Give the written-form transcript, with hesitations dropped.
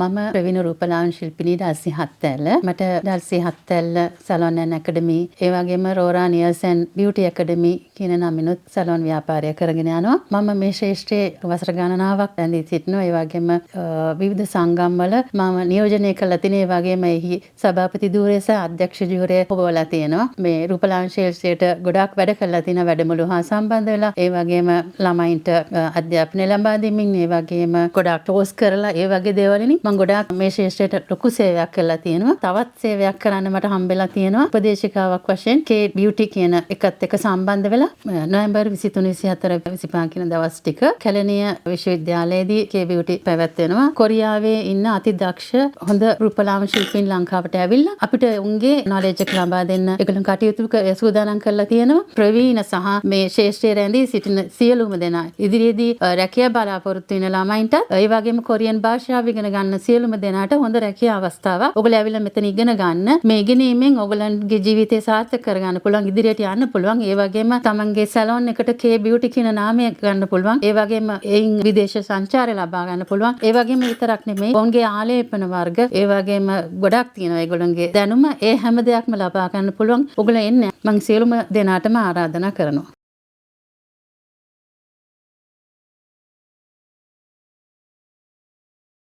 මම ප්‍රවීණ රූපලාවන්‍ය ශිල්පිනී ඩල්සි හත්තැල්ල. මට Dulcie හත්තැල්ල salon and ඇකඩමි, ඒ වගේම රෝරා නියර්ස් ඇන්ඩ් බියුටි ඇකඩමි කියන නමිනුත් සලෝන් ව්‍යාපාරය කරගෙන යනවා. මම මේ ක්ෂේත්‍රයේ වසර ගණනාවක් රැඳී සිටිනවා. ඒ වගේම විවිධ සංගම්වල මම නියෝජනය කරලා තිනේ. ඒ වගේම එහි සභාපති ධූරය සහ අධ්‍යක්ෂ ධූරය හොබවලා තියෙනවා. මේ රූපලාවන්‍ය ක්ෂේත්‍රයට ගොඩාක් වැඩ කරලා තියෙන වැඩමුළු හා සම්බන්ධ වෙලා, ඒ වගේම ළමයින්ට අධ්‍යාපනය ලබා දෙමින්, ඒ වගේම ගොඩාක් ටෝස් කරලා, ඒ වගේ දේවල් වලින් මම ගොඩාක් මේ ක්ෂේත්‍රයට ලොකු සේවයක් කරලා තියෙනවා. තවත් සේවයක් කරන්න මට හම්බෙලා තියෙනවා. උපදේශිකාවක් වශයෙන් K Beauty කියන එකත් එක්ක සම්බන්ධ වෙලා නොවැම්බර් 23, 24, 25 කියන දවස් ටික කැලණිය විශ්වවිද්‍යාලයේදී K Beauty පැවැත්වෙනවා. කොරියාවේ ඉන්න අති දක්ෂ හොඳ රූපලාවන්‍ය ශිල්පීන් ලංකාවට ඇවිල්ලා අපිට උන්ගේ නොලෙජ් එක ලබා දෙන්න ඒගොල්ලන් කටයුතු සූදානම් කරලා තියෙනවා. ප්‍රවීණ සහ මේ ක්ෂේත්‍රයේ රැඳී සිටින සියලුම දෙනා, ඉදිරියේදී රැකියා බලාපොරොත්තු වෙන ළමයින්ට, ඒ වගේම කොරියන් භාෂාව ඉගෙන ගන්න සියලුම දෙනාට හොඳ රැකියා අවස්ථාවක්. ඔයගොල්ලෝ ඇවිල්ලා මෙතන ඉගෙන ගන්න. මේ ඉගෙනීමෙන් ඔයගොල්ලන්ගේ ජීවිතය සාර්ථක කරගන්න පුළුවන්, ඉදිරියට යන්න පුළුවන්. ඒ වගේම තමන්ගේ සැලොන් එකට K Beauty කියන නාමය ගන්න පුළුවන්. ඒ වගේම එයින් විදේශ සංචාරය ලබා ගන්න පුළුවන්. ඒ වගේම විතරක් නෙමෙයි, ඔවුන්ගේ ආලේපන වර්ග, ඒ වගේම ගොඩක් තියෙනවා ඒගොල්ලන්ගේ දැනුම. ඒ හැම දෙයක්ම ලබා ගන්න පුළුවන්. ඔයගොල්ලෝ එන්න. මං සියලුම දෙනාටම ආරාධනා කරනවා.